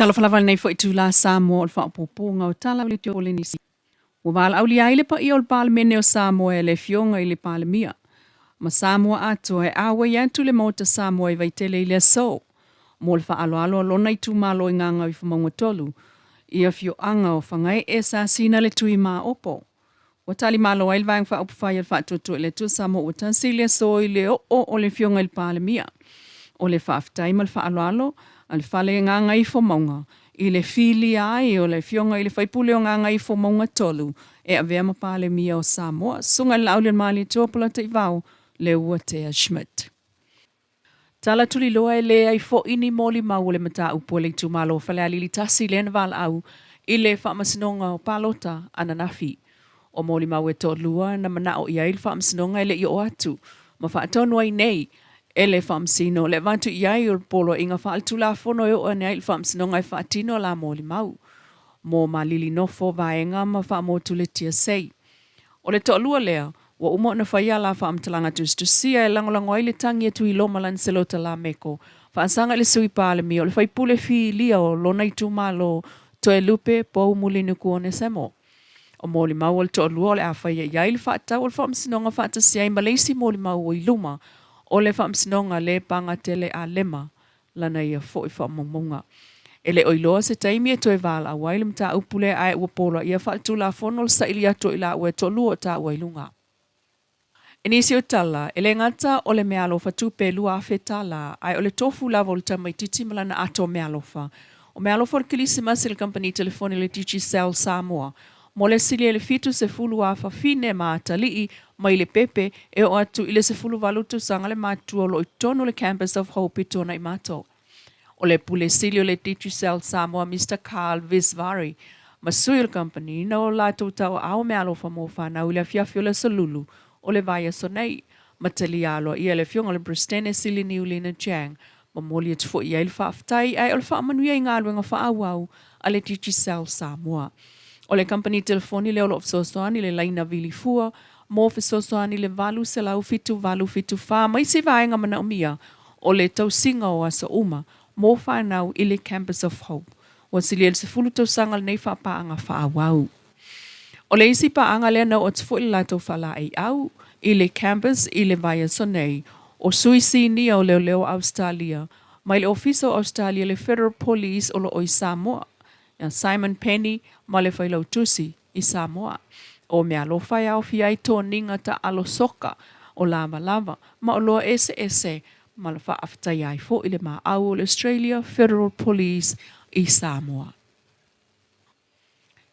Talofa lava i lenei foi itula Samoa o le faaopoopoga o tala o le Polenisia. Ua valaaulia ai le paia o le Palemene o Samoa e le Afioga i le Palemia ma Samoa atoa e auai atu le Maota Samoa i Vaitele i le aso mo le faaaloalo a lona itumalo i Gagaifomauga 3 i afioaga o Fagaee, Sasina le Tui Maopo. Ua tali malo ai le Vaega Faaupufai a le Faatuatua i le Atua Samoa ua tasi i le aso i le oo o le Afioga i le Palemia. O le faafetai ma le faaaloalo a le Fale Gagaifomauga i le filia ai o le Afioga i le Faipule o Gagaifomauga 3 e avea ma Palemia o Samoa, Susuga i le Laaulialemalietoa Polataivao Leuatea Schmidt. Tala tuliloa e leai foi ni molimau o le mataupu a le itumalo o Falealili 1 lea na valaau i le Faamasinoga o Palota ananafi. O molimau e toalua na manao i ai le Faamasinoga e le i oo atu ma faatonu ai nei e le Faamasino le avatu i ai o le poloaiga faaletulafono e oo ane ai i le Faamasinoga e faatino la molimau mo Malili Nofo Vaega ma Faamotuletia Sei. O le toalua lea, ua uma ona faia la faamatalaga tusitusia e lagolago ai le tagi a Tuiloma Lancelota Lameko, faasaga i le Sui Palemia o le faipule filia o lona itumalo Toelupe Poumulinuku Onesemo. O molimau o le toalua o le a faia i ai le faatatau o le Faamasinoga faatasi ai ma le isi molimau o i luma o le Faamasinoga le Pagatele a Lema lana ia foi faamaumauga. E le o iloa se taimi e toe valaau ai le mataupu lea ae ua poloaia faaletulafono le saili atu o i laua e toalua o taua i luga. I nisi o tala, e le gata o le meaalofa tupe $2,000, ae o le tofu lava o le tamaitiiti ma lana ato meaalofa. O meaalofa o le Kerisimasi a le kamupani telefoni o le Digicel Samoa, mo le silia i le 70 fafine ma atalii mai le pepe e oo atu i le 18 tausaga le matutua o lo o i totonu o le Campus of Hope i Tuanaimato. O le Pule Sili o le Digicel Samoa Mister Carl Visvari ma sui o le kamupani na o latou tauaao meaalofa mo fanau i le afiafi o le Aso Lulu o le vaiaso nei. Ma talia aloaia e le Afioga i le Peresetene Sili Niulina Chang. Momoli atu foi i ai le faafetai ae o le faamanuia i galuega faaauau a le Digicel Samoa. O le kamupani telefoni lea o lo o fesoasoani i le laina vili fua mo fesoasoani i le 807 874 ma isi vaega manaomia o le tausiga o aso uma mo fanau i le Campus of Hope. Ua silia i le 10 tausaga lenei faapaaga faaauau. O le isi paaga lea na oo atu foi le latou faalaeiau i le campus i le vaiaso nei, o sui sinia o leoleo o Ausetalia mai le Ofisa o Ausetalia le Federal Police o lo o i Samoa, ia Simon Penny ma le Failautusi i Samoa. O meaalofa e aofia ai toniga taalo soka o lavalava ma oloa eseese ma le faafetaia ai foi le maau o le Australia Federal Police i Samoa.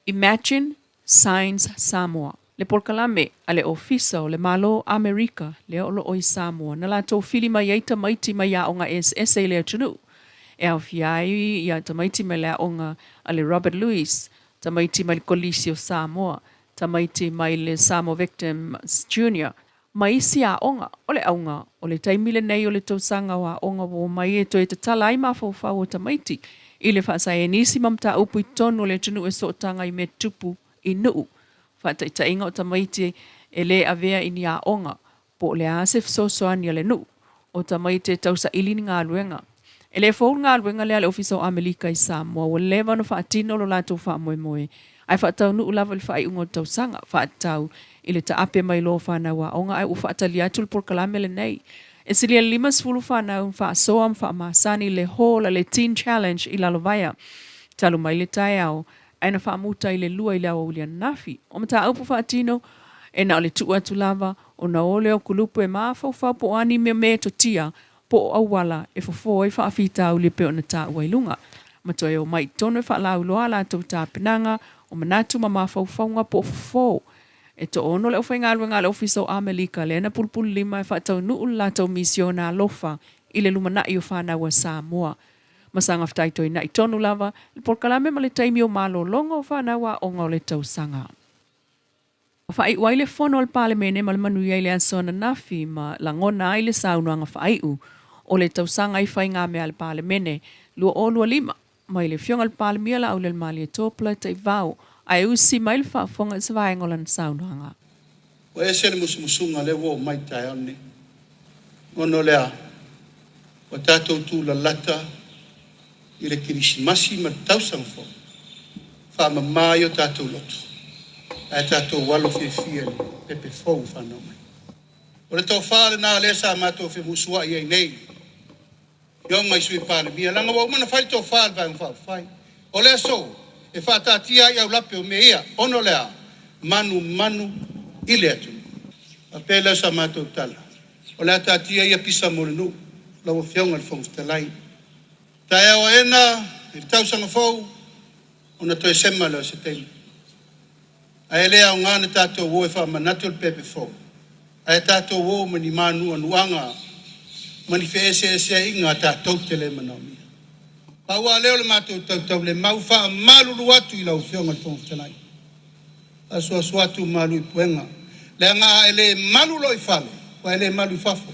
Imagine Signs Samoa, le polokalame a le Ofisa o le Malo Amerika lea o lo o i Samoa na latou fili mai ai tamaiti mai aoga eseese i le atunuu e aofia ai ia tamaiti mai le aoga a le Robert Louis, tamaiti mai le Kolisi o Samoa, tamaiti mai le Samoa Victims Junior ma isi aoga. O le auga, o le taimi lenei o le tausaga o aoga ua omai e toe tatala ai mafaufau o tamaiti i le faasaenisi ma mataupu i totonu o le atunuu e sootaga i mea tupu i nuu. Faataitaiga o tamaiti e le avea i ni aoga po o le a se fesoasoani a le nuu, o tamaiti e tausaili ni galuega. E le fou le galuega lea a le Ofisa o Amelika i Samoa, ua leva ona faatino lo latou faamoemoe, ae faataunuu lava i le faaiuga o le tausaga, faatatau i le taape mai loa o fanau aoga ae ua faatali atu le polokalame lenei. E silia i le 50 fanau na faasoa ma faamasani le hall a le Teen Challenge i Lalovaea talu mai le taeao ae na faamuta i le 2 i le aoauli ananafi. O mataupu faatino e na o le tuu atu lava ona o lea o kulupu e mafaufau po o a ni mea metotia po o auala e fofo ai faafitauli e pei ona taua i luga. Ma toe omai i totonu e faalauiloa a latou tapenaga o manatu ma mafaufauga po o fofo. E toaono le aufaigaluega a le Ofisa o Amelika lea na pulupululima e faataunuu le latou misiona alofa i le lumanai o fanau a Samoa. Ma saga fetaitoina'i tonu lava le polokalame ma le taimi o malologa o fanau aoga o le tausaga. Faaiu ai le fono a le Palemene ma le manuia i le aso ananafi ma lagona ai le saunoaga faaiu o le tausaga i faigamea a le Palemene 2025 mai le Afioga i le Palemia Laaulialemalietoa Polataivao ae usi mai le faafofoga i se vaega o lana saunoaga. Ua ese le musumusuga lea ua oo mai i le taeao lenei, ona o le a? Ua tatou tulalata I le Kerisimasi ma le Tausaga Fou, faamama ai o tatou loto, ae tatou alo fiafia i le pepe fou ua fanau mai. O le tofa lena lea sa matou femusuai ai nei, Afioga i Sui Palemia, leaga ua uma ona fai le tofa a le Vaega Faaupufai. O le aso, e faataatia ai aulape o mea ia, ona o le a? Manumanu i le atunuu. Faapea lea o sa matou tala, o le a taatia ia pisa mo le nuu, lau Afioga i le Fofoga Fetalai. Taeao aena i le tausaga fou, ona toe sema lea o se taimi. Ae le aoga ona tatou o e faamanatu le pepe fou, ae tatou o ma ni manuanuaga ma ni feeseeseaiga tatou te le manaomia. Pau lava lea o le matou tautaulemau, faamalulu atu i lau Afioga i le Fofoga Fetalai, asuasu atu malu i puega, leaga a e le malu loa i fale, ua e le malu i fafo.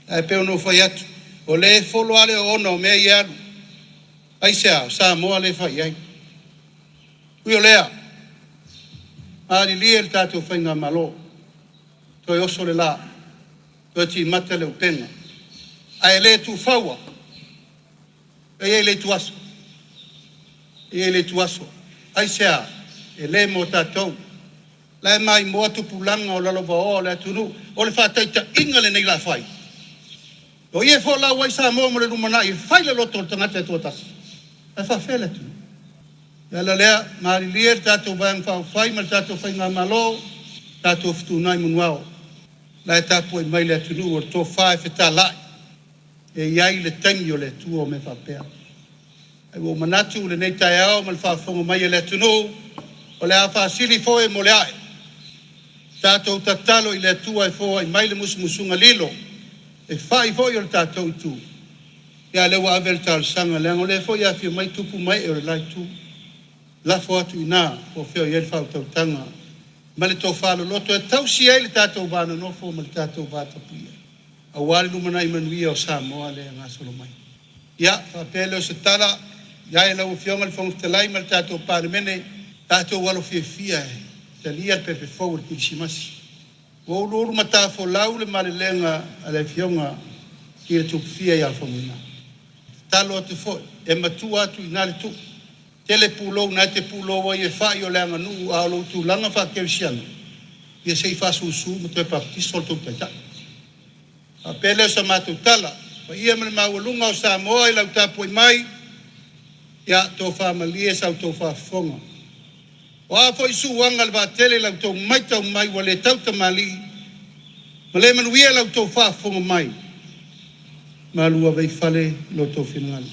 Ae pei ona ou fai atu, o lea e folo lava le oona o mea ia e alu. Aisea? O Samoa lea e fai i ai. Ui o lea, malilie le tatou Faigamalo, toe oso le la, toe timata le upega, ae le tufaua. E i ai le ituaso, e i ai le ituaso. Aisea? E le mo tatou. O la e maimoa tupulaga o lalovaoa o le atunuu. O le faataitaiga lenei o le a fai. O i e folau ai Samoa mo le lumanai, e fai le loto o le tagata e toatasi, ae faafefea le atunuu? O le ala lea, malilie le tatou Vaega Faaupufai ma le tatou Faigamalo, tatou fetuunai manuao. O la e tapuai mai le atunuu, o le tofa e fetalai, e i ai le taimi o le Atua o mea faapea. Ae ua ou manatu i lenei taeao ma le faafofoga mai a le atunuu, o le a faasili foe mo le ae. Tatou tatalo i le Atua e foai mai le musumusuga lilo, e fai foi o le tatou itu. Ia a o lea ua ave le talosaga, leaga o lea foi e afifio mai tupu ma ee o le la itu. Lafo atu i ina po o fea o i ai le faautautaga ma le tofa loloto e tausi ai le tatou va nonofo ma le tatou va tapuia, aua le lumanai manuia o Samoa lea e gasolo mai. Ia, faapea lea o se tala i ai lau Afioga i le Fofoga Fetalai ma le tatou Palemene, tatou alo fiafia e talia le pepe fou o le Kerisimasi. Ua uluulu matafolau le malelega a le Afioga i le Tupufia ia Faumuina. Tatalo atu foi, e matua atu i ina le tuu. Tele pulou na e te pulou ai e fai o le aganuu, a o lou tulaga faakerisiano, ia se i faasusu ma toe papatiso le tou Taitai. Faapea lea o sa matou tala, paia ma le maualuga o Samoa i lau tapuai mai, ia tofa malie sa outou faafofoga. O a foi suaga o le vaatele i la outou matau mai ua le tautamalii ma le manuia la outou faafofoga mai, malu ave i fale lo outou finagalo.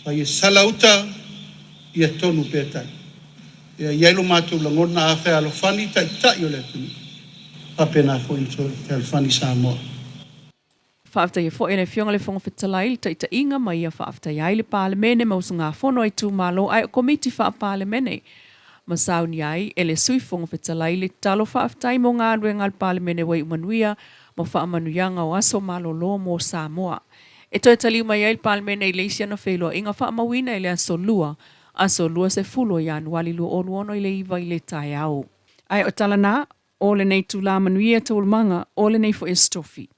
Fai e sala uta, ia tonu pea tai. Ia i ai lo matou lagona a fealofani taitai o le atunuu, faapena foi ona fealofani Samoa. Faafetaia foi e le Afioga i le Fofoga Fetalai le taitaiga ma ia faafetaia ai le Palemene ma usugafono a itumalo ae o Komiti Faa-Palemene ma saunia ai e le Sui Fofoga Fetalai le tatalo faafetai mo galuega a le Palemene ua iu manuia ma faamanuiaga o aso malolo mo Samoa. E toe taliu mai ai le Palemene i le isi ana feiloaiga faamauina i le aso Lua, aso 20 o Ianuali 2026 i le 9 i le taeao. Ae o tala na, o lenei itula manuia taualumaga o lenei foi Aso Tofi.